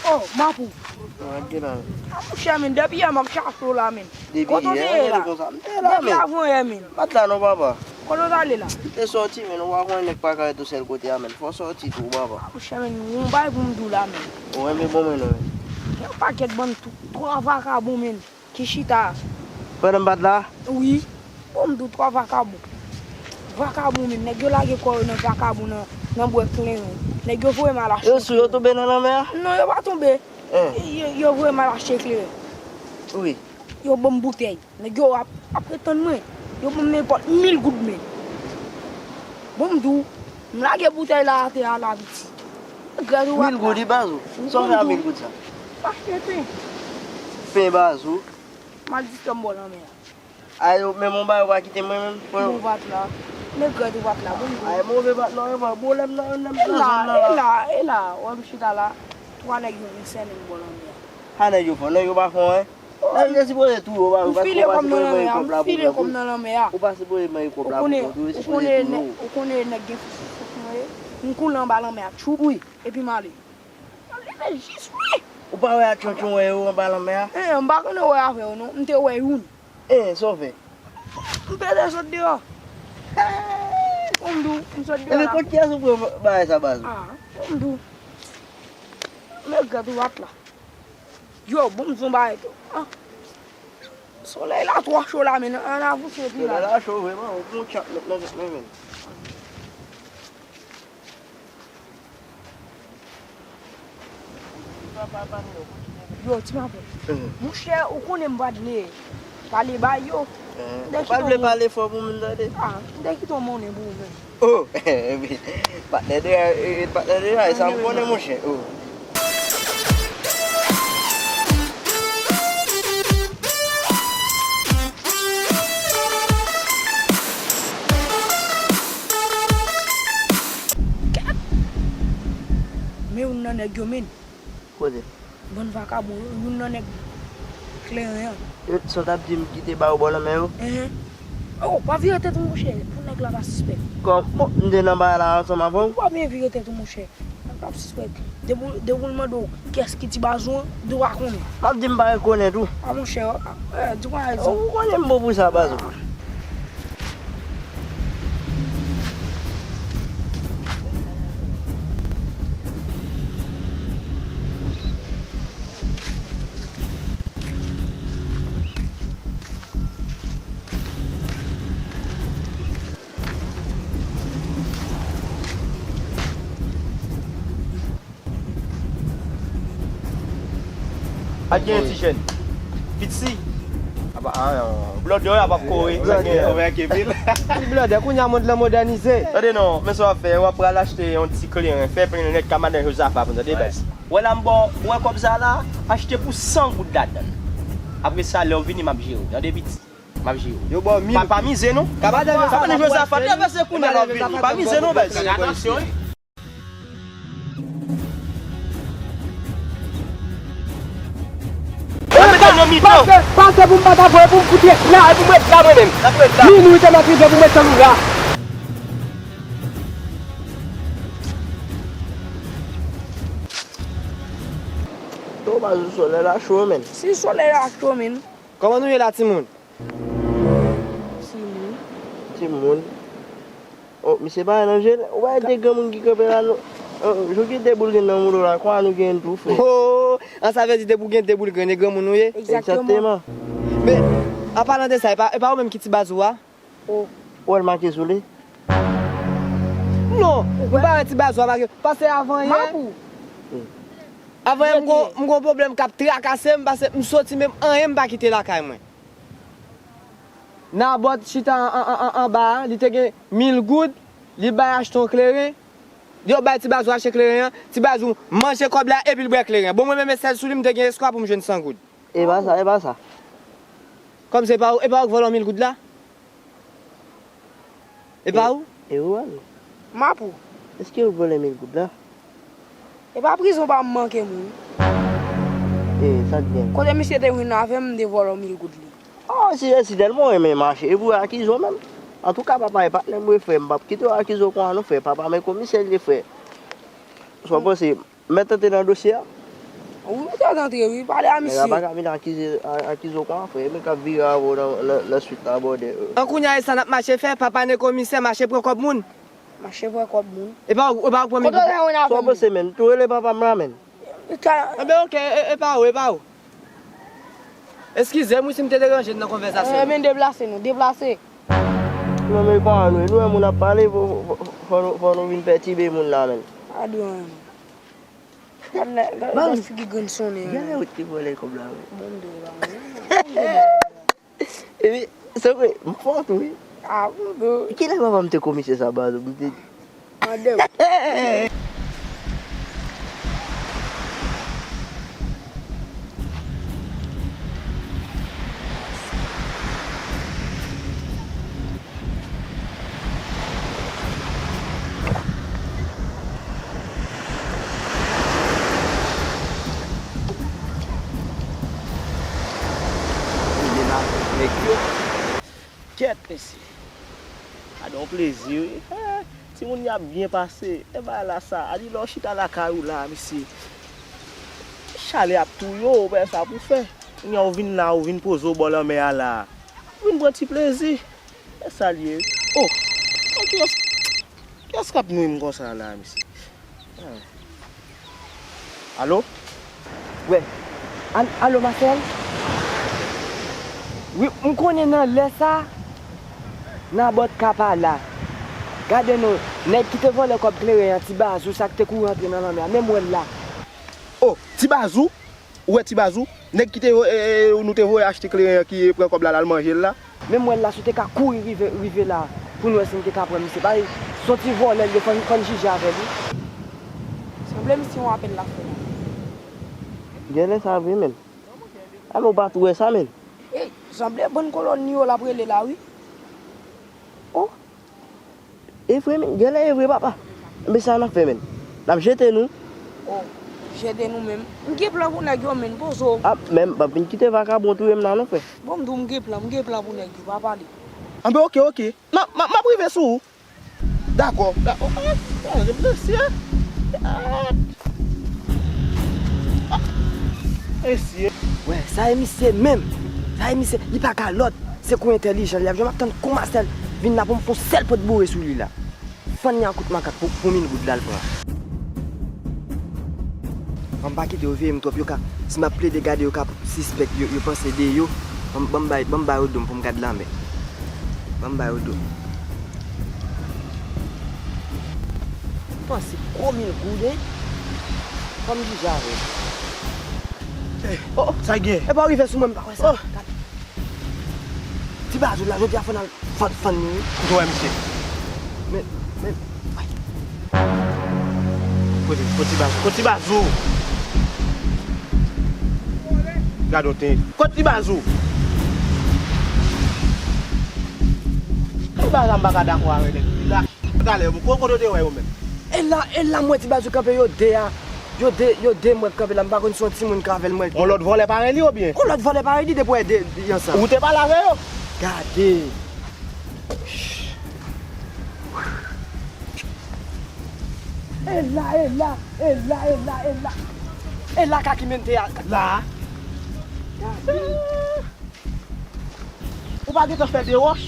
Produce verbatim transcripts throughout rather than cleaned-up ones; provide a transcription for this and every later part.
Oh, Mapou. Mwen gen la. A, monchè, men, depi yè m ap chache w la, men. Kote w te ye la? Depi yè, konsa. M te la, men. Depi avanyè, men. M pa t la non, papa. Kote w t ale la? M te sòti, men, ou pa konnen nèg pa ka ret yon sèl kote a, men. Fò w sòti tou, papa. A, monchè, men, yon bagay pou m di w la, men. Ou renmen bon, men, non, men. Gen yon pakèt bann twa vakabon, men. Ki chita. Pandan m pa t la? Wi. Bon, m di w twa vakabon. Vakabon menm. Nèg yo lage kò yo nan vakabon nan, nan bwè kleren. Nèg yo voye m al achte. Yo sou yo tonbe nan lanmè a? Non, yo pa tonbe. Yo, yo voye m al achte kleren. Wi. Yo ban m boutèy. Nèg yo ap, ap ret tann mwen. Yo ban m nenpòt mil goud men. Bon, m di w, m lage boutèy la atè a la piti. Mil goud, wi, baz ou. Sa w fè a mil goud sa? M achte pen. Pen baz ou. M al distrè m bò lanmè a. Ay, menm yon bagay ou pa kite mwen menm. Bon, ou pa t la. Negrèt ou pa t la, bon, bon. Ay, move pa t la, e pa pwoblèm nan, nan, nan zòn nan la. E la, e la, wè m chita la. Twa nèg yo vin sènen m bò lanmè a. Sa nèg yo fè, nèg yo pa fè anyen. Nèg yo sipoze touye w, ou pa, ou pa sipoze manje kòb la pou kont ou. Ou pa sipoze manje kòb la pou kont ou, yo sipoze touye w. Ou konnen nèg gen fou, fou, fou, m koule anba lanmè a, tchoup, epi m ale. M leve jis lwen. Ou pa wè a tchontchon wè yo anba lanmè a? Eh, m pa konn wè avè yo non, m te wè youn. Eh, sa w fè? M pete sot deyò. Pou m di w, m sot deyò la. Epi kot kiyès ou pran bagay sa baz? Ah, pou m di w. Mèg gad ou pa t la. Yo, bon, m di w yon bagay tou. Ah. Solèy la twò cho la, men ann avanse pi la. Solèy la cho vrèman, ou pran yon tchak met nan tèt mwen, men. Yo, ti maten. Monchè, ou konnen m pa t vle pale bay yo. Ou pa t vle pale fò pou moun tande? Ah, m te kite yon monnen pou ou menm. Oh, patnè de, patnè de, sa m konnen, monchè. Oh. Men youn nan nèg yo, men. Kote? Bann vakabon, youn nan nèg kleren an. Yo, sa w t ap di m ki te ba yo bò lanmè yo? Enhen. Oh, pa vire tèt ou, monchè, pou nèg la pa sispèk. Kòm, bon, m te nan bagay la ansanm avè w. Ou pa byen vire tèt ou, monchè. Nèg la ap sispèk. Depi w, depi w mande w kiyès ki ti baz ou an, di w pa konnen. M ap di m pa rekonèt ou. A, monchè, eh, di w pa rezon. Ou konnen m bon pou sa, baz ou. Pa t gen ti jèn. Piti. Apa, ah, blòdè a p ap kore. Blòdè. Ou wè ke pil. Blòdè, kounye a mond lan modènize. Tande non, men sa w ap fè, w ap pral achte yon ti kleren, fè plen nèt ka madan Jozafa pou tande baz. Wè la m ba w, wè kòb sa la, achte pou san goud ladan l. Apre sa, lè w vini, m ap jere w. Tande piti. M ap jere w. Yo ba w mil. Pa, pa mize non. Ka madan Jozafa. Ka madan Jozafa, travèse kounye a l ap vini. Pa mize non, baz. Atansyon, wi. Pase, pase pou m pa ta voye pou m fout ret la, e pou m ret la mwen menm. Minui te matrize pou m ret tann ou la. Yo, baz, solèy la cho, men. Si solèy la cho, men. Kòman nou ye la, timoun? Timoun. Timoun. Oh, misye pa nan je, ou pa de granmoun ki kanpe la, non. Oh, jou ki de boul grenn nan moudo la, kwa nou gen tou, frè. Oh, an sa vle di depi w gen de boul grenn, e granmoun ou ye? Egzakteman. Men, an palan de sa, e pa, e pa ou menm ki ti baz ou a? Oh. Ou wè l make sou li? Non, m pa wè ti baz ou a make, paske avan yè. Mapou. Avan yè, m gon, m gon pwoblèm k ap trakase m, paske m soti menm anyen m pa kite lakay mwen. Nabòt chita an, an, an, an, anba a, li te gen mil goud, li bay achte yon kleren. Yo bay ti baz ou achte kleren an, ti baz ou manje kòb la epi l bwè kleren an. Bon, mwen menm sèl sou li, m te gen espwa pou m jwenn san goud. E pa sa, e pa sa. Kòm se pa ou, e pa ou k vòlò mil goud la? E pa ou? E ou, al. Mapou. Èske ou vòlè mil goud la? E pa prizon pa m manke moun. E, sa k gen? Kote misye te vin avè m, m te vòlò mil goud li. Oh, si, si tèlman w renmen mache, e pou w akize w menm. Antouka, papa, e patnè m wi, frè, m p ap kite w akize w konsa non, frè. Papa, men komisè l ye, frè. Sa w panse? Mèt antre nan dosye a. Ou mèt antre, wi, pale a misye. Nèg la pa ka vin akize, a- akize w kon frè, men k ap vire avè w nan, nan, nan swit la, bòdè. An kounye a, e sa n ap mache fè, papa ne komisè, mache pran kòb moun. Mache pran kòb moun. E pa ou, e pa ou k pran men. Kote w jwenn avè m? Sa w panse, menm? Tou rele papa m la, menm. Enben, oke, e, e pa ou, e pa ou. Eskize m, wi, si m te deranje n nan konvèsasyon. Enben, deplase nou, deplase. Non, men pa nou, nou wè moun ap pale, fò, fò, fò, fò nou vin pètibe moun la, menm. Pa di anyen, non. Gad lè, gad, gad figi grenn sonnen an. Genlè ou te vòlè kòb la, wi. Bon, m di w la, wi. Epi, se vre, m fò tou, wi. Ah, bon, bon. Kilè papa m te komisè sa, baz? M te Mande w. Li degaje nèg yo. Kèt, mesye. Gade yon plezi, wi. Eh, timoun y ap byen pase. E bagay la sa. A di lè w chita lakay ou la, mesye. Chalè ap touye w, ou pa sa pou fè. Kounye a ou vin la, ou vin poze w bò lanmè a la. Ou vin pran ti plezi. E sa l ye. Oh! Oh, kiyès, kiyès k ap nwi m konsa la, mesye? Ah. Alo? Wè. Al- alo, Marcel? Wi, m konnen nan lè sa, nan bòt kapa la. Gade non, nèg ki te vòlè kòb kleren an, Ti Bazou, sa k te kouri antre nan lanmè a, menm mwen la. Oh, Ti Bazou? Ou wè Ti Bazou? Nèg ki te, e, e, nou te voye achte kleren an ki pran kòb la, l al manje l la? Menm mwen la, si w te ka kouri rive, rive la, pou n wè si n te ka pran misye. Bay, se yon ti vòlè l ye, fò n, fò n jije avè l, wi. Sanble misye yon apèl l ap fè la. Genlè sa vre, menm. A, men w pa tou wè sa, menm. Ey, sanble bann koloni yo l ap rele la, wi. Oh. E vre, men, genlè e vre, papa. Men sa n ap fè, men? N ap jete nou? Oh, jete nou menm. M gen plan pou nèg yo, men, poze w. A, men, m p ap vin kite vakabon touye m la, non, frè. Bon, m di w, m gen plan, m gen plan pou nèg yo, pa pale. Anben, oke, oke. M ap, m ap, m ap rive sou ou. Dakò, dakò. Ah, ah, mesye. Ah. Ah. Mesye. Wè, sa e misye menm. Sa e misye, li pa ka lòt. Se kou entèlijan li ap jwe. M ap tann kou Marcel vin la pou m fè yon sèl pot boure sou li la. Fann li an kout makak pou, pou mil goud la l pran. An m pa kite yo veye m twòp, yo ka, si m ap plede gade, yo ka sispèk, yo, yo panse de yo. Ban m, ban m bay, ban m ba yo do m pou m gad lanmè. Ban m ba yo do m. Panse gwo mil goud, en? Fò m jije avè l. Eh, oh, oh, sa gen? Epa w rive sou mwen, m pa wè sa. Oh. Gad. Ti Bazou la, jodi a fò n al fann, fann li, wi. Kote w wè misye? Men, men, ay. Kote, kote Ti Bazou? Kote Ti Bazou? Gad yon ten. Kote Ti Bazou? Ti Bazou, m pa ka dakò avè nèg la. Talè, kote w te wè yo menm? E la, e la m wè Ti Bazou kanpe yo de a. Yo de, yo de m wè k kanpe la, m pa konn si yon timoun k avè l m wè. Yon lòt vòlè parèy li oubyen? Yon lòt vòlè parèy li depi w wè de, de ansanm. Ou te pale avè yo? Gade. E la, e la, e la, e la, e la. E la ka ki menm te a. La. Gade. Ou pa gentan fè de wòch?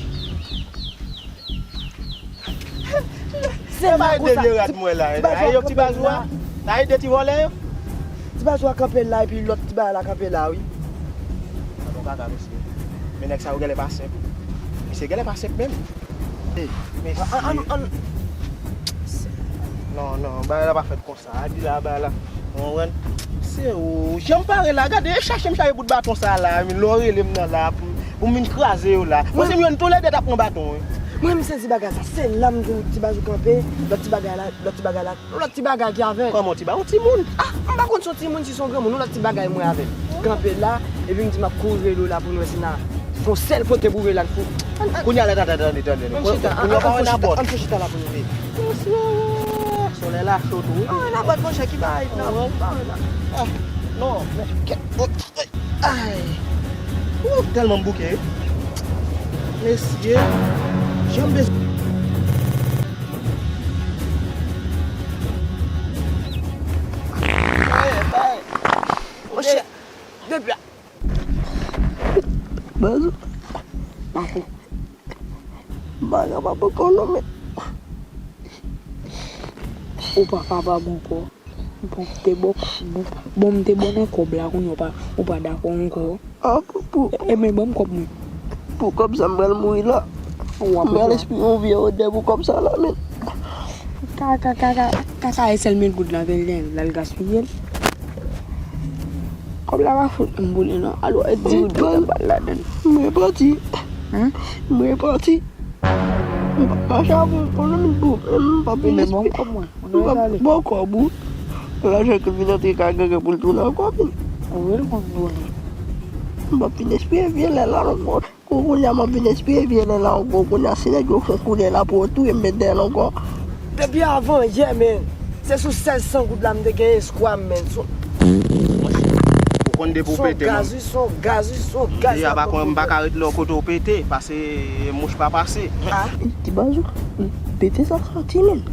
Se la konsa. Ti Bazou a kanpe la. Ti Bazou a kanpe la. Ti Bazou a kanpe la epi lòt ti bagay la kanpe la, wi. Sa bon kaka, mesye. Men nèg sa yo genlè pa senp. Misye genlè pa senp menm. Mesye. An, an, an. Non, non, bagay la pa fèt konsa. Sa a di la, ba la. Ou konprann? Se ou. Jan m pare la, gade, e chache m chache bout baton sa la, men lè w rele m nan la, pou, pou m vin kraze yo la. Mwen se m jwenn tou lè de t ap pran baton, wi. Mwen m sezi bagay sa, se la m di w Ti Bazou kanpe, lòt ti bagay la, lòt ti bagay la, lòt ti bagay ki avè l. Kòman ti bagay? Yon timoun. Ah, m pa konn si yon timoun, si se yon granmoun, yon lòt ti bagay m wè avè l. Kanpe la, epi m di m ap kouri rele w la pou n wè si n a fè yon sèl pote boure la, n fou. Kounye a la, tande, tande, tande. Ann chita, ann fè chita la pou nou. Mesye, solèy la cho tou, wi. Ah, nan bòt monchè ki bay, nan bòt, pa wè la. Ah, non, men, kèt, ay. Ou tèlman m bouke, wi. Mesye, jan m bezwen. Ay, ay. Bazou. Makou. Bagay pa poko non men. Ou pa kapab ankò. Bon, m te bon, bon, bon, m te bon nan kòb la, kounye a ou pa, ou pa dakò ankò. Ah, pou, pou, E men ban m kòb mwen. Pou kòb sa m pral mouri la. Ou ap M pral espere yon vye odè pou kòb sa la men. Kaka, kaka, kaka, e sèl mil goud la, ven l gen, l al gaspiye l. Kòb la pa fout m boule non. Alò, e di goud yo ta bal ladan. M repanti. Hein? M repanti. M pa, pa chavon, konnen m pou, m pa Ou vin men bon espere. Kòb mwen. Ou M pa rale. Bon kòb ou. Lajan ki vin antre ka genyen pou l tounen ankò vin. Ou rele konn tounen. M pa vin espere vye lè la ankò. Kou kounye a m ap vin espere vye lè la ankò. Kounye a si nèg yo fè kounye la pou yo touye m met dèyè l ankò. Depi avan yè men. Se sou sèz san goud la m te gen espwa m men. Sou Ou konn depi w Son pete, gaz, wi, son gaz, wi, son gaz. Deja pa konn m pa ka ret lè w kote w pete, pase mouch pa pase. Ah. Ti bazou, pete sa soti men.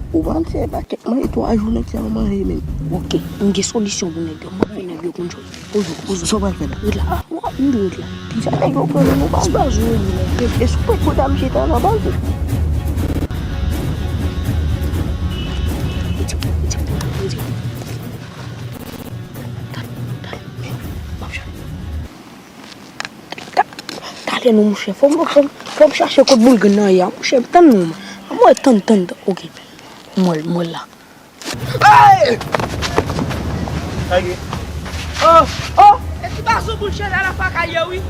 Ou pa se pa kèk manje twa jou nèg sa manje men. Ok, m gen solisyon pou nèg yo. M ap fè nèg yo konn jwe. Ozo, ozo. Sa w pral fè la? Ret la. Ah, w ap vin ret la. Sa nèg yo pran nou bal. Ti bazou, wi. E, e sou pwent kote a m chita nan bal. Talè non monchè, fò m, fò m, fò m chache kot boul grenn nan ye a, monchè, tann non. Mwen tann, tann, tann, ok. Mwen, mwen la. Hey! Oh, oh! E ti bazou boul chèz a la pa ka ye wi.